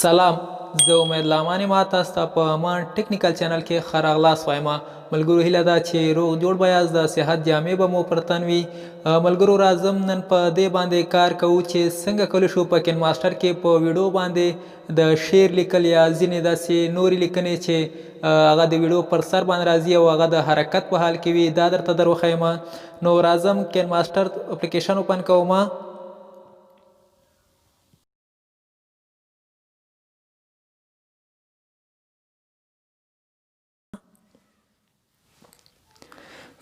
سلام زه امید لامان یم تاسو ته په امان ټیکنیکل چینل کې ښه راغلاست وایم. ملګرو هیله ده چې روغ جوړ به یاست، د صحت جامې به مو پر تن وي. ملګرو راځم نن په دې باندې کار کوو چې څنګه کولی شو په کین ماسټر کې په ویډیو باندې د شعر لیکل یا ځینې داسې نورې لیکنې چې هغه د ویډیو پر سر باندې راځي او هغه د حرکت په حال کې وي دا درته در وښیم. نو راځم کین ماسټر اپلیکیشن اوپن کوم.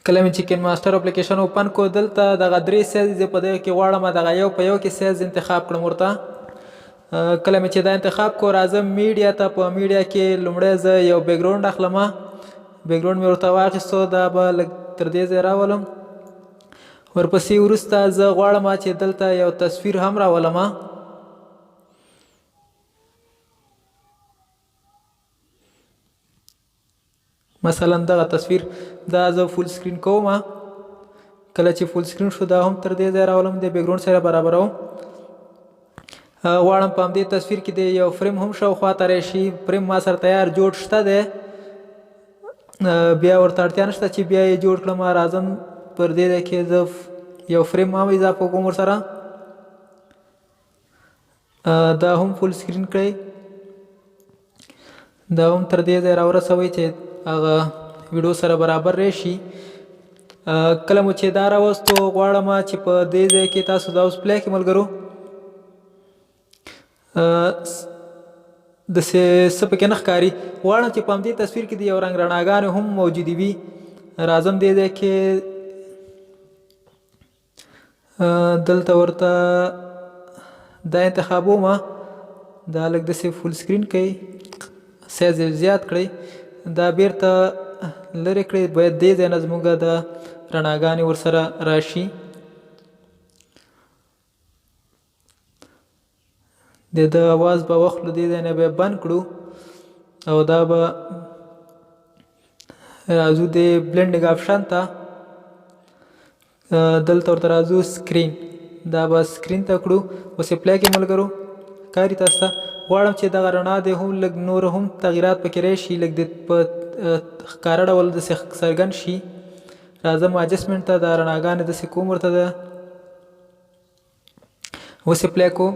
کله مې چې کین ماسټر اپلیکیشن اوپن کو دلته دغه درې سایز زه په دغه کې غواړم دغه یو په یو کې سایز انتخاب کړم ورته. کله مې چې دا انتخاب کو راځم میډیا ته. په میډیا کې لومړی زه یو بیکګراوند اخلم، بیکګراوند مې ورته واخیستو، دا به لږ تر دې ځایه راولم. ورپسې وروسته زه غواړم چې دلته یو تصویر هم راولم. مثلا دغه تصویر دا زه فول سکرین کوم. کله چې فول سکرین شو دا هم تر دې ځایه راولم، د بیکګراوند سره برابروم. غواړم په همدې تصویر کې د یو فریم هم شاوخوا ته راشي. فریم ما سره تیار جوړ شته دی، بیا ورته اړتیا نشته چې بیا یې جوړ کړم. راځم پر دې ځای کې زه یو فریم هم اضافه کوم ورسره، دا هم فول سکرین کړئ، دا هم تر دې ځایه راورسوئ چې هغه ویډیو سره برابر راشي. کله مو چې دا راوستو غواړم چې په دې ځای کې تاسو دا اوس پلی کړئ ملګرو، داسې څه پکې نه ښکاري. غواړم چې په همدې تصویر کې د یو رنګ رڼاګانې هم موجودې وي. راځم دې ځای کې دلته ورته دا انتخابوم، دا لږ داسې فول سکرین کړئ، سایز یې زیات کړئ، دا بیرته لرې کړئ. باید دې ځای نه زموږ د رڼاګانې ورسره راشي. د ده اواز به واخلو، دې ځای نه به بند کړو او دا به راځو د بلندینګ آپشن ته. دلته ورته راځو سکرین، دا به سکرین ته کړو. اوس یې پلی کې ملګرو ښکاري تاسو ته. غواړم چې دغه رڼا دې هم لږ نور هم تغیرات پکې راشي، لږ دې په ښکاره ډول داسې څرګند شي. راځم اډجسټمنټ ته، دا رڼاګانې داسې کوم ورته ده. اوس یې پلی کو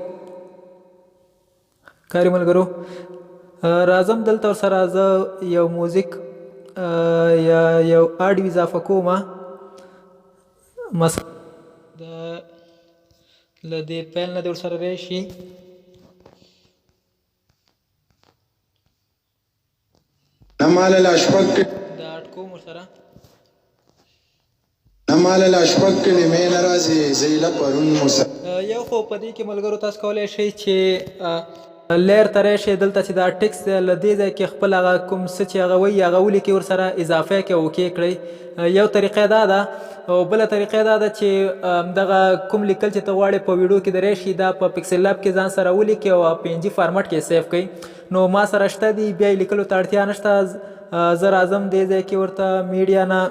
ښکاري ملګرو. راځم دلته ورسره زه یو موزیک یا یو آډیو اضافه کوم. مثلا د له دې پیل نه دې ورسره راشي. نه مال لا شپږ دا اټکوم ورسره. نه مال لا شپږ کلمې نه راځي، زه ایله پرون مسلمان. یو خو په دې کې ملګرو تاسو کولی شئ چې لیر ته راشئ، دلته چې دا ټیکس دی له دې ځای کې خپل هغه کوم څه چې هغه وایي هغه ولیکئ ورسره اضافه کړئ او اوکې کړئ. یو طریقه دا ده، او بله طریقه دا ده چې دغه کوم لیکل چې ته غواړې په ویډیو کې د راشي دا په پیکسل لاب کې ځان سره ولیکئ او په ان جي فارمټ کې سیف کړئ. نو ما سره شته دي، بیا یې لیکلو ته اړتیا نشته. زه راځم دې ځای کې ورته میډیا نه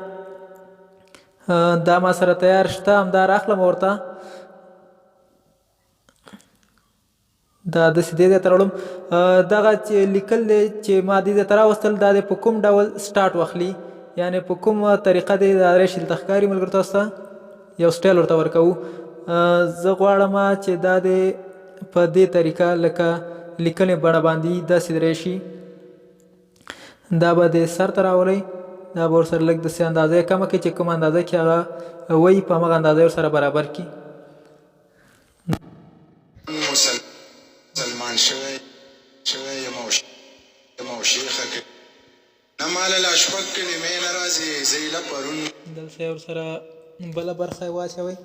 دا ما سره تیار شته همدا راخلم ورته، دا داسې دې ځای ته راوړم. دغه چې لیکل دی چې ما دې ځای ته راوستل دا دی په کوم ډول سټارټ واخلي، یعنې په کومه طریقه دی دا راشي. دلته ښکاري ملګرو تاسو ته یو سټایل ورته ورکوو. زه غواړم چې دا دی په دې طریقه لکه لیکنې بڼه باندې داسې راشي. دا به د سر ته راولئ، دا به ورسره لږ داسې اندازه یې کمه کړئ چې کومه اندازه کې هغه وایي په همغه اندازه یې ورسره برابر کړي. مسلمان شوی شوی یم او یم او شیخه که نه ماله لا شپږ کلمې نه راځي زه ایله پرون. دلته یې ورسره بله برخه واچوئ.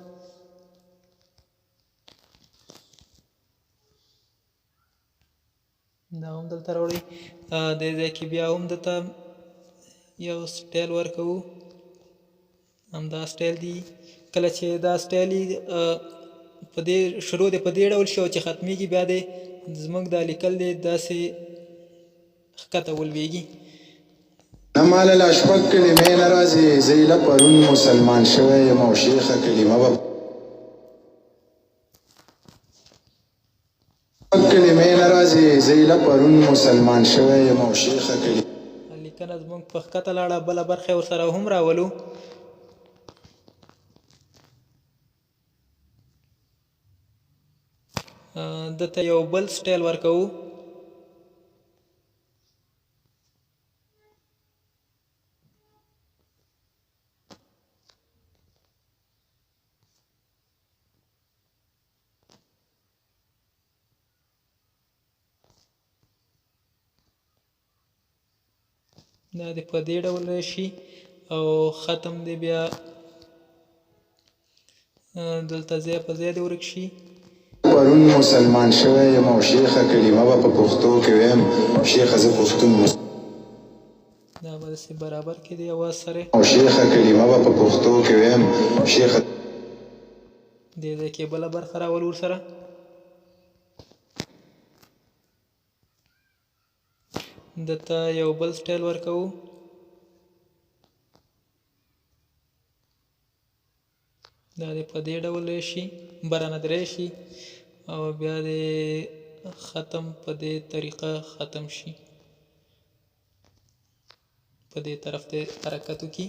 دا هم دلته راوړئ. دې ځای کې بیا هم دته یو سټایل ورکوو، همدا سټایل دی. کله چې دا سټایل په دې شروع دی په دې ډول شي او چې ختمیږي بیا دی زموږ دا لیکل دی داسې ښکته ولویږي. نه ماله لا شپږ کلمې نه راځي زه ایله پرون مسلمان شوی یم او شیخه کلمه به کلمې نه راځي. راځي، زه ایله پرون مسلمان شوی یم او شیخه کلمه. لیکنه زموږ په ښکته لاړه، بله برخه ورسره هم راولو. دته یو بل سټایل ورکوو. دا دې په دې ډول راشي او ختم دې بیا دلته ځای په ځای دې ورک شي. پرون مسلمان شوی یم او شیخه کلمه به په پښتو کې ویم، شیخه زه پښتون. دا به داسې برابر کې دی اواز سره. او شیخه کلمه به په پښتو کې ویم، شیخه. دې ځای کې بله برخه راولو ورسره. دته یو بل سټایل ورکوو. دا دې په دې ډول راشي، برانه دې راشي او بیا دې ختم په دې طریقه ختم شي، په دې طرف دې حرکت وکړي.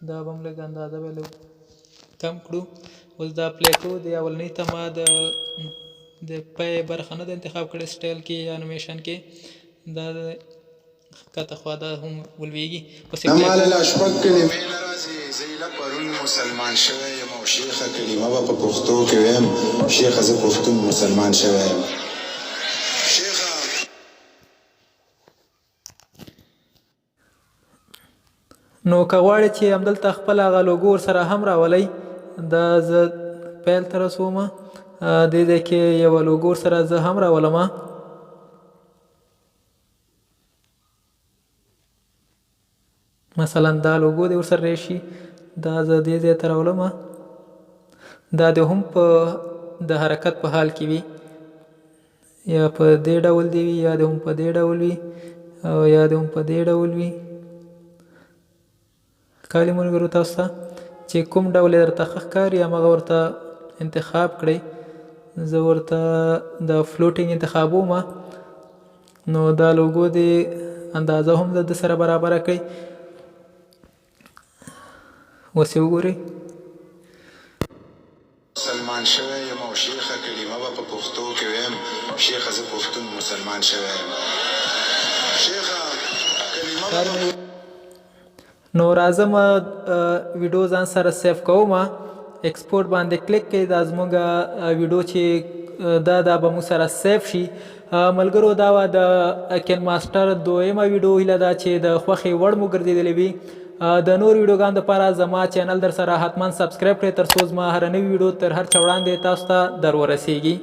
دا به هم لږ اندازه به لږ کم کړو. اوس دا پلی کوو. د اولنۍ ته ما د پی برخه نه ده انتخاب کړې سټایل کې یا انیمیشن کې، دا ښکته خوا دا هم ولوېږي. اوس یې نه پلی ماله کوو. لا شپږ کلمې نه راځي، زه ایله پرون مسلمان شوی یم او شیخه کلمه به په پښتو کې ویم، شیخه زه پښتون مسلمان شوی یم، شیخه. نو که غواړئ چې همدلته خپله هغه لوګو ورسره هم راولئ، دا زه پیل ته رسوم، دې ځای کې یوه لوګو ورسره زه هم راولم. مثلا دا لوګو دې ورسره راشي، دا زه دې ځای ته راولم. دا دې هم په د حرکت په حال کې وي، یا په دې ډول دی وي، یا دې هم په دې ډول وي، او یا دې هم په دې ډول وي. ښکاري ملګرو تاسو ته چې کوم ډول یې درته ښه ښکاري هماغه ورته انتخاب کړئ. زه ورته د فلوټینګ انتخابوم. نو دا لوګو دې اندازه هم د ده سره برابره کړئ. اوس یې وګورئ. مسلمان شوی یم او شیخه کلمه به په پښتو کې ویم، شیخه زه پښتون مسلمان شوی یم، شیخه کلمه به په. نو راځم ویډیو ځان سره سیف کوم. ایکسپورټ باندې کلیک کړئ، دا زموږ ویډیو چې دا دا به موږ سره سیف شي. ملګرو دا وه د کین ماسټر دویمه ویډیو، هیله ده چې د خوښې وړ مو ګرځېدلې وي. د نور ویډیوګانو لپاره زما چینل در سره حتما سبسکرایب کړئ، تر څو زما هره نوې ویډیو تر هر چا وړاندې تاسو ته در ورسیږي.